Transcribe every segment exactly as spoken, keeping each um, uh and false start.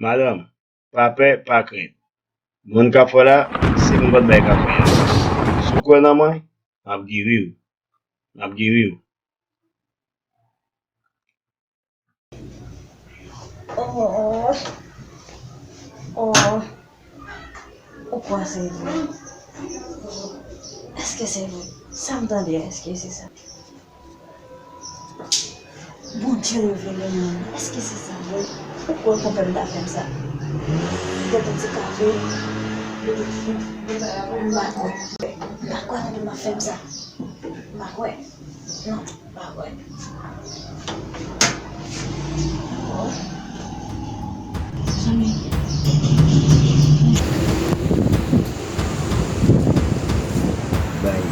Madanm, pa pè, pa krent. Moun k ap fè w la, se moun k ap bay k ap fè a. Si w kwè nan mwen, m ap geri w. M ap geri w. Oh, oh, ou kwè se vre? Èske se vre? Sa m tande a, èske se sa? Bondye revele mwen, èske se sa vre? Ou kwè konpè m ta fè m sa? Li te di kave, li te di, m pa kwè. M pa kwè konpè m ap fè m sa. M pa kwè. Non, m pa kwè. Oh. Zanmi. Bay.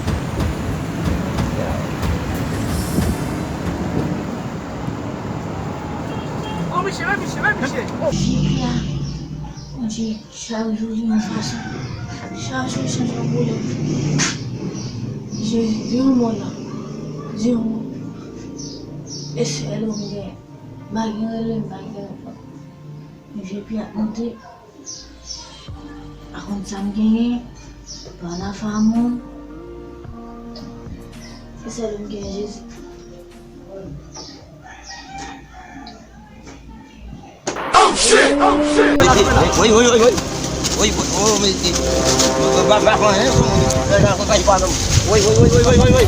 Oh, mesye, men mesye, men mesye. Vye pya. Bondye, chak jou vin yon fason. Chak jou chanje yon koulè. Je, vin yon mò la. Vin yon mò. E sèl ou m gen. M pa gen rele, m pa gen reponn. Vye pya ap monte. Pa konn sa m genyen, pa nan fam ou. Se sèl ou m genyen, Jezi. Woy, woy, woy, woy. Woy, woy, woy, mesye. Ba, ba, ba, anyen sou moun. Lè sa, sa, sa, pa non. Woy, woy, woy, woy, woy, woy, woy.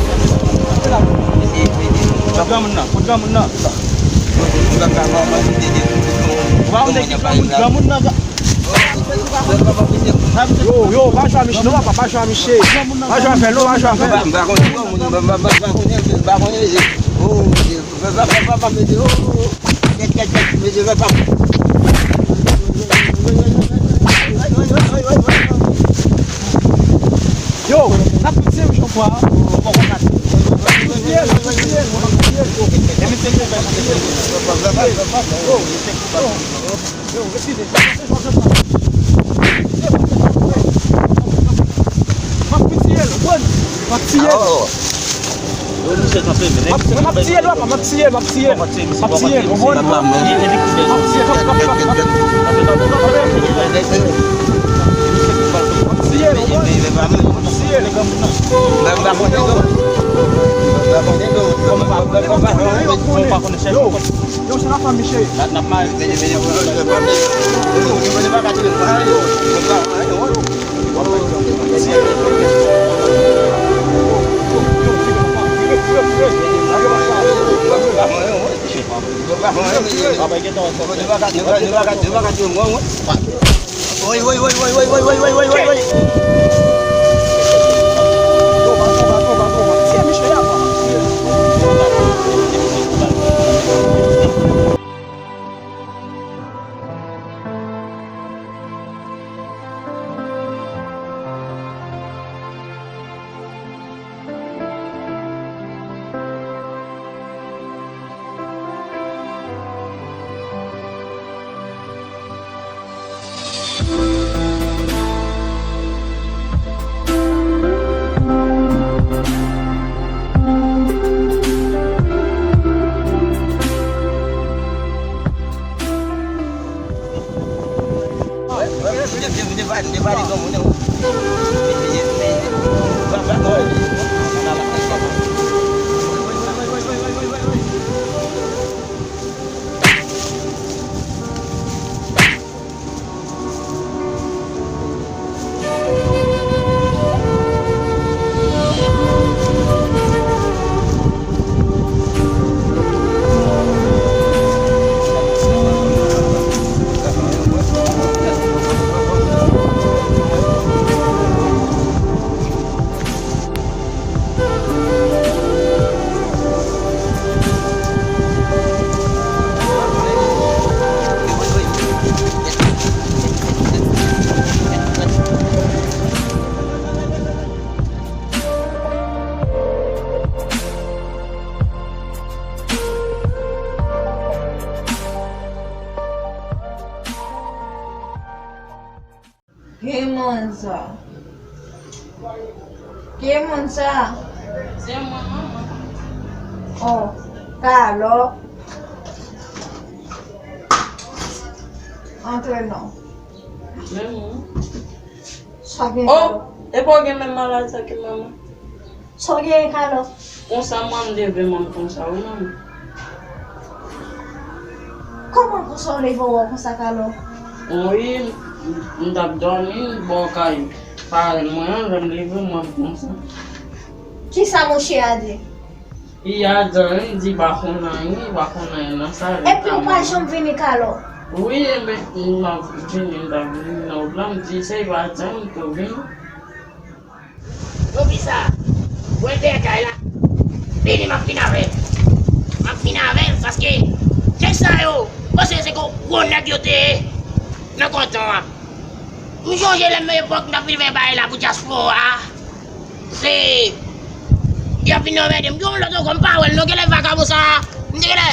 Mesye, mesye. Kot granmoun nan? Kot granmoun nan? Ou pa konn nèg ki granmoun, granmoun nan. Yo, yo, pa jwe a miche non, papa, pa jwe a miche. Pa jwe avè l non, pa jwe avè l. M pa konnen, m pa konnen, m pa konnen, m pa konnen, mesye. Oh, mesye, papa, papa, mesye, oh, oh, oh. Kèt, kèt, kèt, mesye, papa. Yo, n ap pouse yon jan fwa. N ap pouse, n ap pouse, n ap pouse. E mesye, yo, yo, yo. Yo, yo, yo. M ap tiye l, w konprann? M ap tiye l. M ap tiye l, papa, m ap tiye l, m ap tiye l. M ap tiye l, w konprann? M ap tiye l, kanpe, kanpe, kanpe. M ap tiye l, w konprann? M ap tiye l. Yo, yo, se la fanmi cheri. N ap mare. Ki moun sa? Ki moun sa? Se mwen, manman. Oh, Kalo. Antre non. Men mwen. Sa gen Oh, Kalo? Epa w gen menm maladi sa ke manman? Sa w gen Kalo? Konsa mwen m leve mwen konsa wi manman. Kòman konsa w leve w konsa Kalo? Wi, m, m t ap dòmi bò kay parenn mwen an, lè m leve mwen konsa. Kisa mouche a di? Li a di anyen, li di pa konn anyen, li pa konn anyen nan sa. Epi ou pa janm vini Kalo? Wi, enben, m ap vini, m t ap vini nan wout la, m di se li pa di anyen, m tou vini. Poukisa? Wè dèyè kay la. Vini, m ap vin avè l. M ap vin avè l, paske nèg sa yo, paske se gwo, gwo nèg yo te ye nan kanton an. M sonje lè m epòk m t ap vin fè bagay la pou dyaspora a. Se, y ap vin anmède m. Yon lòt ankò, m pa wè l non, genlè vakabon sa a, m te genlè,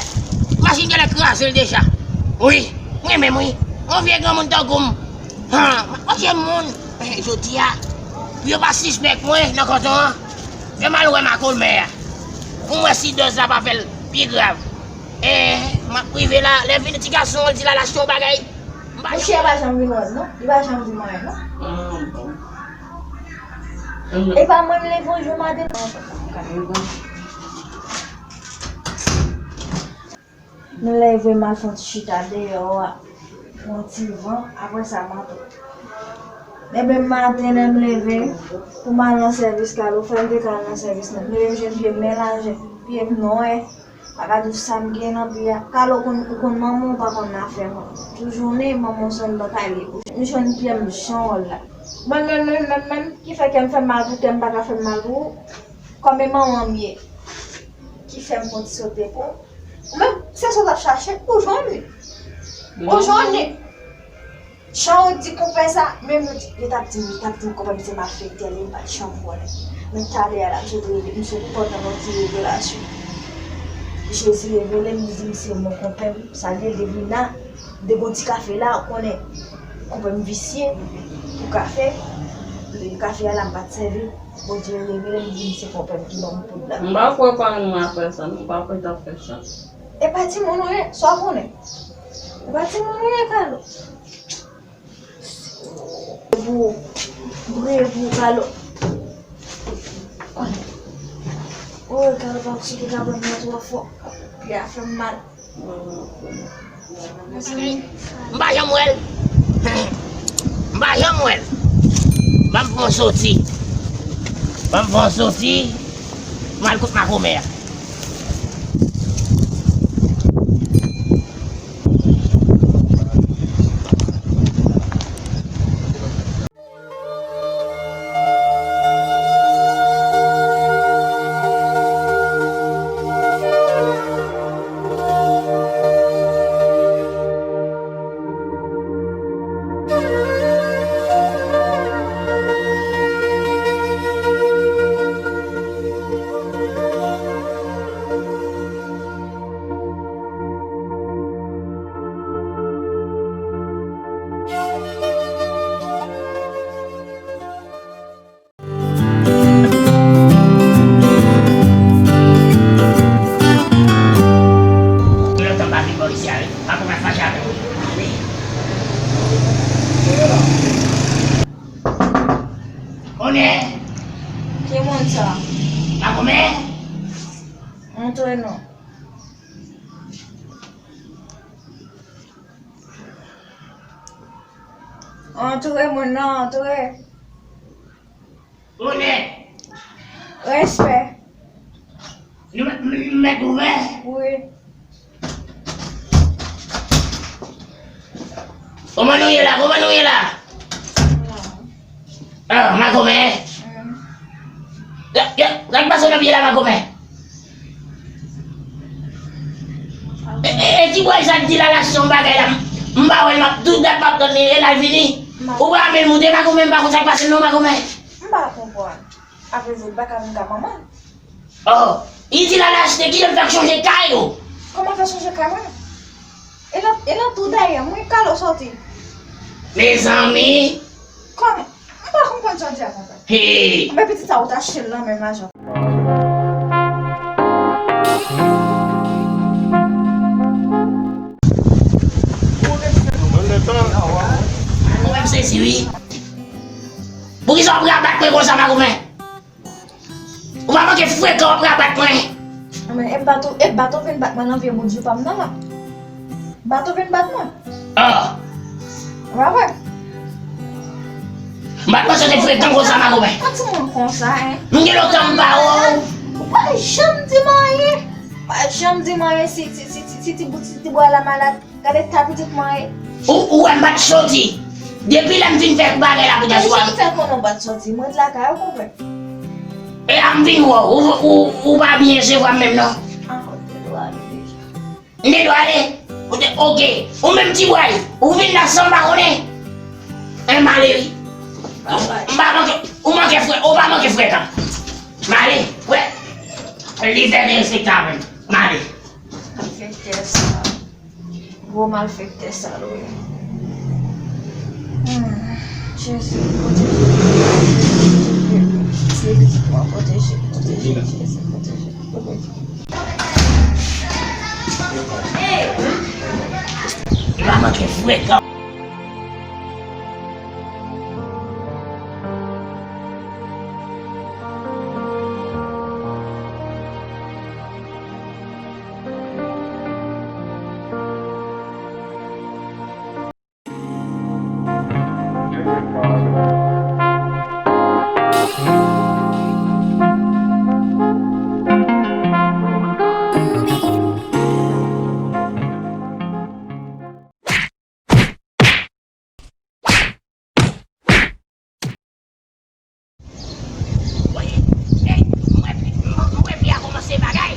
machin genlè kraze l deja. Wi, mwen menm wi. Yon vye granmoun tankou m. Han, m ap montre moun. Men jodi a, pou yo pa sispèk mwen nan kanton an, yo m al wè makomè a. Pou m wè si dòz la pa fè l pi grav. E, m ap rive la, lè vini ti gason an, l di l al achte yon bagay. M pa Mouche a pa janm vin wè m non. Li pa janm di m anyen non. Ah, bon. E pa mwen m leve yon jou maten. M leve m al fè yon ti chita deyò a. Yon ti van, apre sa m antre. Demen maten lè m leve, pou m al nan sèvis Kalo, fè m te ka al nan sèvis nan. M leve m jwenn pye m men lajè, pye m nwè. Pa ka di w sa m gen nan pye a. Kalo konn, ou konn manman w pa konn afè mwen. Tout jounen, manman w sot nan kay li. M jwenn pye m jan w wè l la. Mwen menm, menm, menm, menm, ki fè kè m fè m mal pou kè m pa ka fè m mal pou ou. Kòm e manman m ye, ki fè m fè yon ti sote pou ou. Ou menm, se sa w t ap chache, ou jwenn li. Ou jwenn li. Jan w di konpè sa, menm yo di, yo t ap di m, yo t ap di m konpè m se malfektè, li m pa t janm konnen. Men talè a la, m sot rele, m sot pòt nan yon ti revelasyon. Jezi revele m, li di m se mwen konpè m, sa l ye, depi la, m te gon ti kafe la, ou konnen, konpè m visye pou kafe, kafe a la m pa t sèvi, Bondye revele m, li di m se konpè m ki ban m poud la. M pa kwè parenn mwen ap fè sa, non, m pa kwè t ap fè sa. E pa timoun ou ye, sa w konnen? E pa timoun ou ye, Kalo. Pou, pou, Kalo. Woy, Kalo pa kouche ki ka pran mwen twò fò. Pye a fè m mal. Mezanmi. M pa janm wè l. M pa janm wè l. Ban m fè yon soti. Ban m fè yon soti. M al kot makomè a. Gen lontan m pa vin bò isi a wi. Makomè fache avè w wi. Onè. Ki moun sa? Makomè. Antre non. Antre moun nan, antre. Onè. Respè. Nou mèt, nou mèt ouvè? Wi. Kòman nou ye la? Kòman nou ye la? Ah, makomè. Yo, yo, sa k pase nan pye la, makomè? E, e, e ti bway sa k di la, l achte yon bagay la, m, m pa wè l, m ap tout dat m ap tann li, e l al vini. Ou pa menm moute, makomè, m pa konn sa k pase non, makomè. M pa konprann. Apre sa, li pa ka vin ka manman l. Oh, li di l al achte, kite m fè k chanje kay ou. Kòman fè chanje kay mwen? E nan, e nan tou dèyè m wi, Kalo soti. Mezanmi. Kòman? M pa konprann sa w di a konsa. Hey. Men pitit sa ou t achte l nan menm lajan. Mwen gentan Frekan w ap rabat mwen. Men e bato, e bato vin bat mwen nan vye bout jou pa m nan la. Bato vin bat mwen. Ah. Ou pa wè? Bat mwen se te frekan konsa, makomè. Pa di moun konsa, en. M gen lontan m pa wè w. Ou pa janm di m anyen. Ou pa janm di m anyen si, si, si, si, si ti bout, si ti bwa la malad. Gade ta pitit mwen ye. Ou, ou wè m pa t soti. Depi lè m vin fè bagay la pou tèt ou a. Mwen fè konnen w pa t soti. Mwen t lakay ou konprann. E a m vin wè w. Ou, ou, ou pa byen se vwa m menm non. Ah, ou te dwe ale deja. M te dwe ale. Ou te, oke. Ou menm ti bway. Ou vin la san m pa konnen. En m ale wi. M pa manke, ou manke frè, ou pa manke frekan. M ale. Wè. Li fè derespektan avè m. M ale. Malfektè sa. Gwo malfektè sa l ye. Hmm. Jezi, pwoteje. Jezi, pwoteje. Jezi, pwoteje. Pwoteje. Jezi, pwoteje. Pwoteje. Manke frekan. Mwen, mwen, mwen, mwen, fi a kòmanse bagay.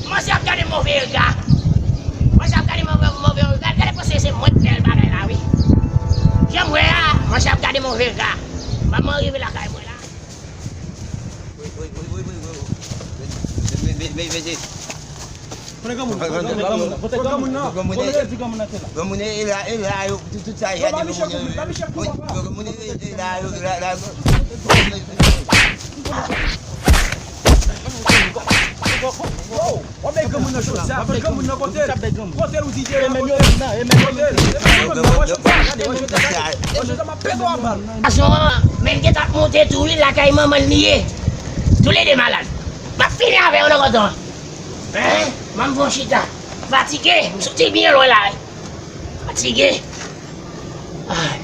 Manzè ap gade move rega. Manzè ap gade move, move rega. Gade panse se mwen k fè bagay la, wi. Jan m wè a, manzè ap gade move rega. Manman rive lakay mwen la. Wi, wi, wi, wi, wi, wi. Men, men, men, men, men, men. Kote granmoun nan? Kote granmoun nan? Kote granmoun nan? Granmoun nan. Granmoun nan, e la, e la, yo, tout, tout sa, y a de granmoun nan, yo. Granmoun nan, e la, yo, la, la. Yo, w ap bay granmoun nan jodi a, granmoun nan kote l? Kote l ou di, e menm yo menm nan, e menm yo menm nan. Kote l? Gade, gade, gade, gade, m ap pete w a bal. Gason an, men l gentan ap monte tou, wi, lakay manman l li ye. Toulede malad. M ap fini avè yo nan kòdon an. Hein? Manman chita. Fatige. M soti byen lwen la, wi. Fatige. Ay.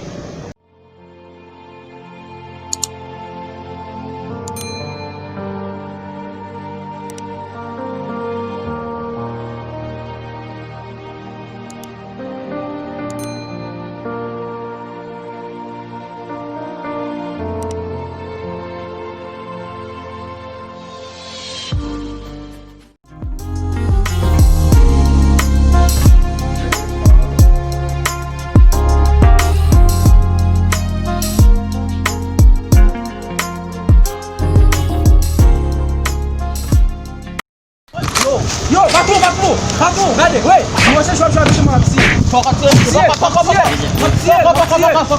Yo, yo, patwon, patwon, patwon, gade, wi. Mwen se jwèt, jwèt, jwèt, mwen ap tiye. Fòk ap tiye misye, fòk ap tiye misye. Fòk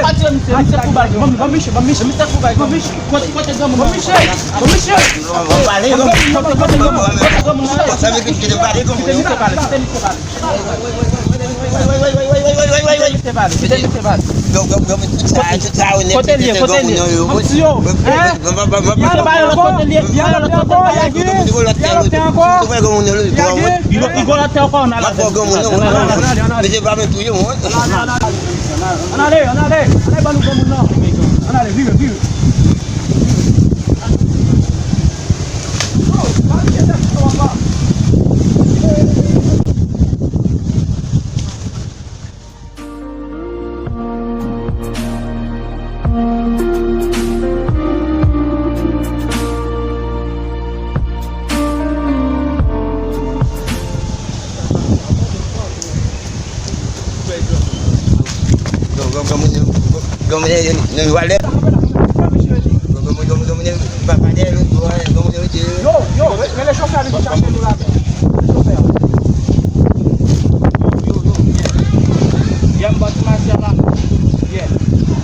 ap tiye misye, misye pou bal. Ban m, ban m misye, ban m misye. Misye pou bal. Ban m misye. Kote, kote granmoun nan? Ban m misye, ban m misye. Kote, kote granmoun nan? Kote granmoun nan? Kite misye pale, kite misye pale. Kite misye pale, kite misye pale. Kote l ye, kote l ye? Manti yo. Hein? Y al lòt kote, kote l ye? Y al lòt kote ankò? Y al lòt kote ankò? Li gon lòt tè ankò, ann ale. Ann ale, ann ale, ann ale, ban nou granmoun nan. Ann ale, vire, vire. Granmoun nan, granmoun nan, granmoun nan, granmoun nan, papa dèyè lòt bò, granmoun nan, yo, yo, rele chofè a vin chache nou la. Chofè a. Yo, yo, yè m bò ti mache la. Yè.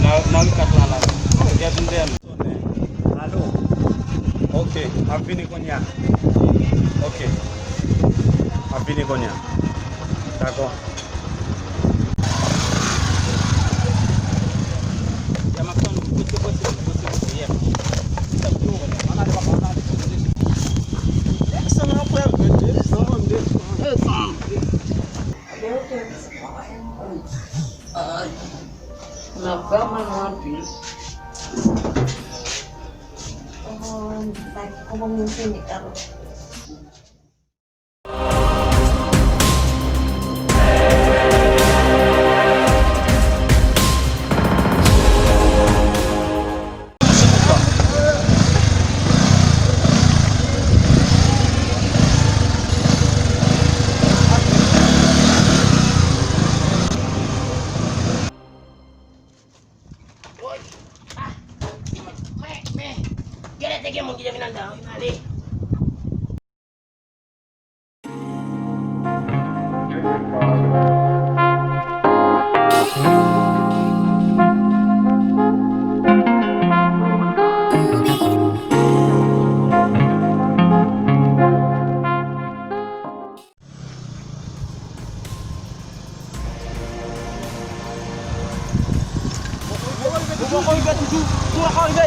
Nan, nan ri kat la, la. Yè vin dèyè m. Alo. Ok, m ap vini kounye a. Ok. M ap vini kounye a. Dakò. Yè, m ap tann ou. Kote posib, posib, yè. Ann ale, papa, ann ale. Vrèman lwen anpil. Oh, bagay, kòman m fini alò? Woy! Ah! Men, men, genlè te gen moun ki te vin anndan an wi, m ale. Ou poko rive toujou, ou poko rive.